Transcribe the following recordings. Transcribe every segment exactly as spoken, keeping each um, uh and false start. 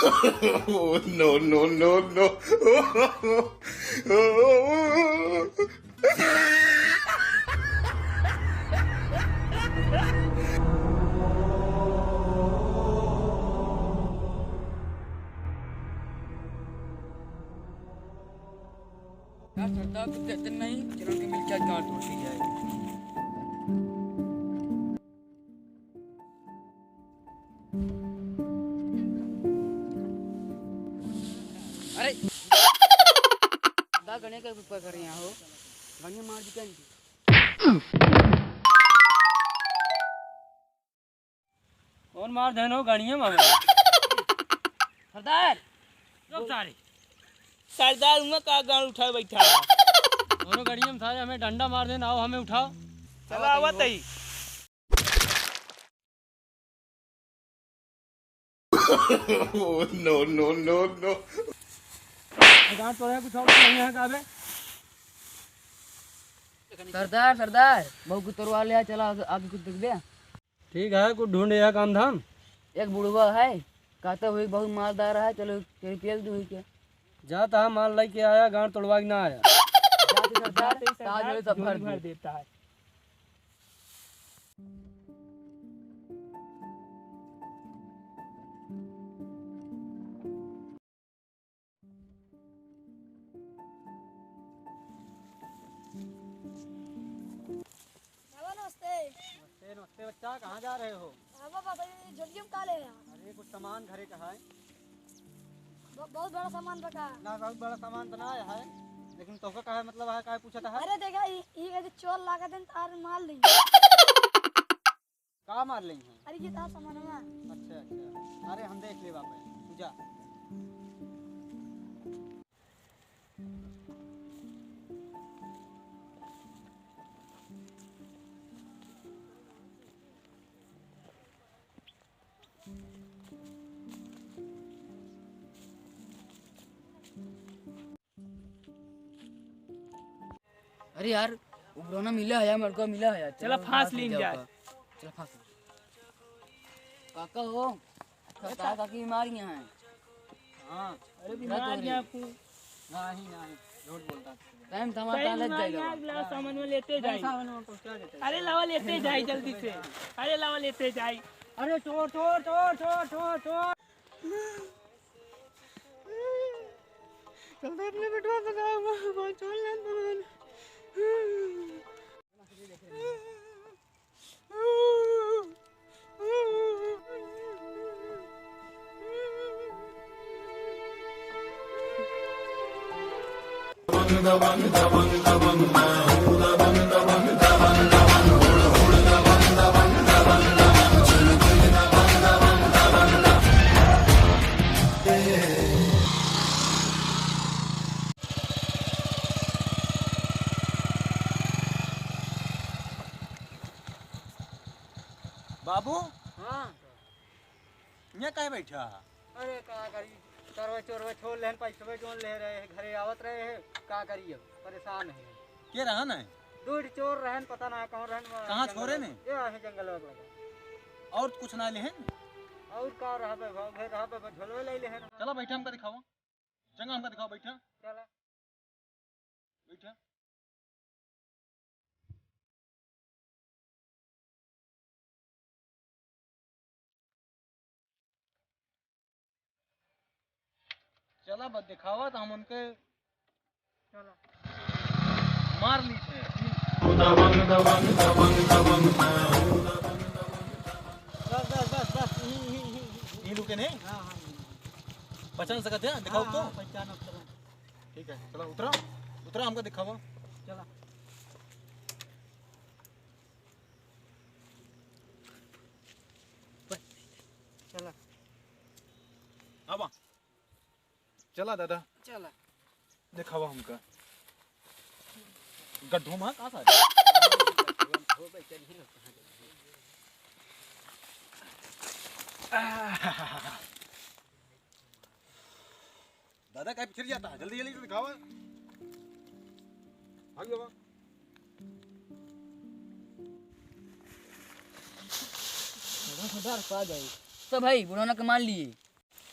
Oh, no, no, no, no. यार, सरदार को देते नहीं, चलो उनके मिल के आज गांड तोड़ दी जाए। अरे, सरदार गणे का ऊपर कर यहाँ हो, गणिया मार दी क्या इनकी? कौन मार देन हो गणिया में हमें? सरदार। चुप सारे। सरदार हुआ का गांड उठाए बैठा है? दोनों गणिया में सारे हमें डंडा मार देन, आओ हमें उठाओ। चला आवत ही। Oh, no, no, no, no. गांड तोड़े कुछ और नहीं है का बे? सरदार, सरदार, बहू की तोड़वा ले आ, चला आगे, आगे कुछ देख दे। ठीक है, कुछ ढूंढे है काम धाम। एक बुढ़वा है, कहते हुए बहुत मालदार है, चलो चोरी पियल दू क्या? जाता है, माल लेके आया, गांड तोड़वा के ना आया। जाते सरदार, जाते ही सरदार ताज में सब भर झोली भर दे। देता है। बाबा नमस्ते। नमस्ते, नमस्ते बच्चा, कहाँ जा रहे हो? बाबा, बाबा, ये झोलिया में का ले रहे हैं? अरे, कुछ सामान घरे का है। ब-, बहुत बड़ा सामान बा का? ना, बहुत बड़ा सामान तो ना है, लेकिन तोहका काहे मतलब है, काहे पूछत है? अरे देखा, ई, ई अगर चोर लागत हैं, तार मार लेंगे। का मार लेंगे? अरे ये तार सामान है। अच्छा, अच्छा, अरे हम देख लेब आप, तू जा। अरे यार, उबरोना मिला है यार, मरको मिला है यार। चला चलो, फांस फांस लीन जाए। जाओ। चला फांस लीन। काका हो, काका काकी बीमार यहाँ हैं। हाँ। अरे बीमार यहाँ। नहीं, नहीं, झूठ बोलता। टाइम थमा, टाइम लग जाएगा। सामान में लेते जाई। सामान में पहुंचा देते हैं। अरे लावा लेते जाई जल्दी से। अरे लावा लेते जाई। अरे चोर, चोर, चोर। चल तो अपने बेटवा बताओ, वो, वो चोर लान भगवान। बाबू। हाँ। यहाँ काहे बैठा है? अरे का करी, चोरवा चोरवा छोड़ लेहन, पैसवे जोन ले रहे हैं, घरे आवत रहे हैं, का करी अब, परेशान है। के रहन है? दो ठे चोर रहन, पता ना कौन रहन, वहाँ कहाँ जंगल छोरे में। ने? ये आहे जंगल में लगा। और कुछ ना लेहन? और का रहबे भाव, घर रहबे बस झोलवे ले लेहन। चला बैठा, हमका दिखावा। चंगा, हमका दिखाओ, बैठा। चला। बैठा। चला, बस दिखावा तो हम उनके चला। मार ली थे। बस, बस, बस, बस, यहीं, यहीं, यहीं, यहीं। यहीं रुके नहीं? हाँ, हाँ, यहीं। पहचान सकत है? दिखाओ हाँ, तो। हाँ, पहचानो, चलो। ठीक है, चला, उतरा, उतरा, हमका दिखावा। चला। चला। आवा। चला दादा। चला। दिखावा हमका। गड्ढो में कहाँ से आया? दादा, काहे पिछड़ जाता है? जल्दी, जल्दी तो दिखावा। भाग बाबा। सरदार, सरदार, का जाई? तो भाई, बुढ़ौना के मार लिए।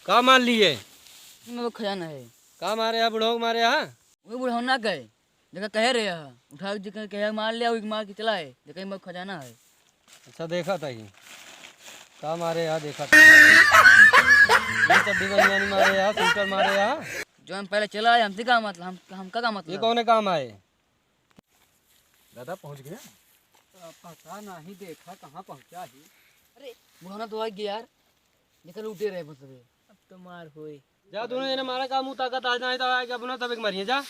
का मार लिए? इसमें वो खजाना है। का मारे है बुढ़ऊ के मारे है? वो बुढ़ऊ ना गए, देखा कहे रहे है, उठा के कहे मार लिया, वो मार के चला है, देखा इसमें खजाना है। अच्छा, देखा था ही। का मारे है, देखा था। ये चड्डी बनियानी मारे है, स्वेटर मारे है। जो हम पहले चला है, हमसे का मतलब, हम, हमका का मतलब? ये कौने काम आए? दादा पहुँच गया? अब पता नहीं, देखा कहाँ पहुँचा ही। अरे, बुढ़ाना तो आ गया यार, निकल उठे रहे बस रे। अब तो मार होए। जा, दोनों जने मारा, का मुँह ताकत आज ना आए तो आके अपना तब एक मारिए, जा।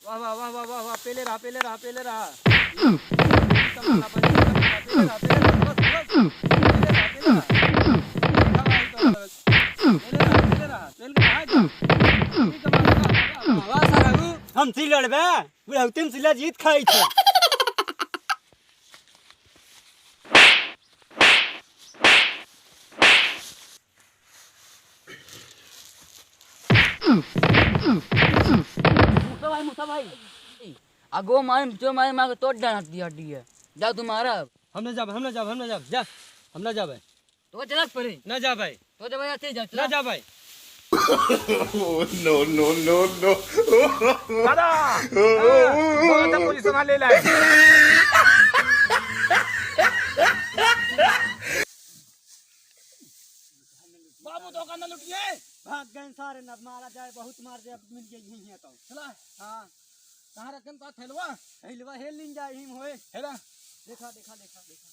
वाह, वाह, वाह, वाह, वाह, वाह, पेले रहा, पेले रहा, पेले रहा। पेले रहा, पेले रहा, बस, बस। पेले रहा, पेले रहा। पेले रहा, पेले रहा। पेल के रहा। ठीक है, वाह, वाह, वाह, वाह। वाह, सारा ऊ, हमसे लड़बे, बुढ़ौती में सिला जीत खाई थे। मूसा भाई, मूसा भाई। अगो मारे, जो मारे, मार के तोड़ डाल दिया हड्डी है। जा तू मारा अब। हम ना जाब, हम ना जाब, हम ना जाब, जा। हम ना जाबे। तो चला परे। ना जाबे। तो जब ऐसे जा, ना चला। जाबे। Oh, no, no, no, no। दादा, हाँ, बहुत position ले लाए। बाबू तो कांदा लुटिए। भाग गए सारे, न मारा जाए, बहुत मार दे, अब मिल गई यहीं है तो। चला। हाँ। कहाँ रखन का थैलवा? थैलवा हे लिन जाए, हिम होए। हेला। देखा, देखा, देखा, देखा।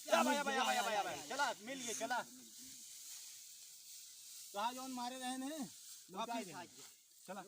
या भाई, या भाई, या भाई, या भाई, या भाई। चला, मिल गए, चला। कहाँ जौन मारे रहे ने? लुटा दे। खा गया। चला।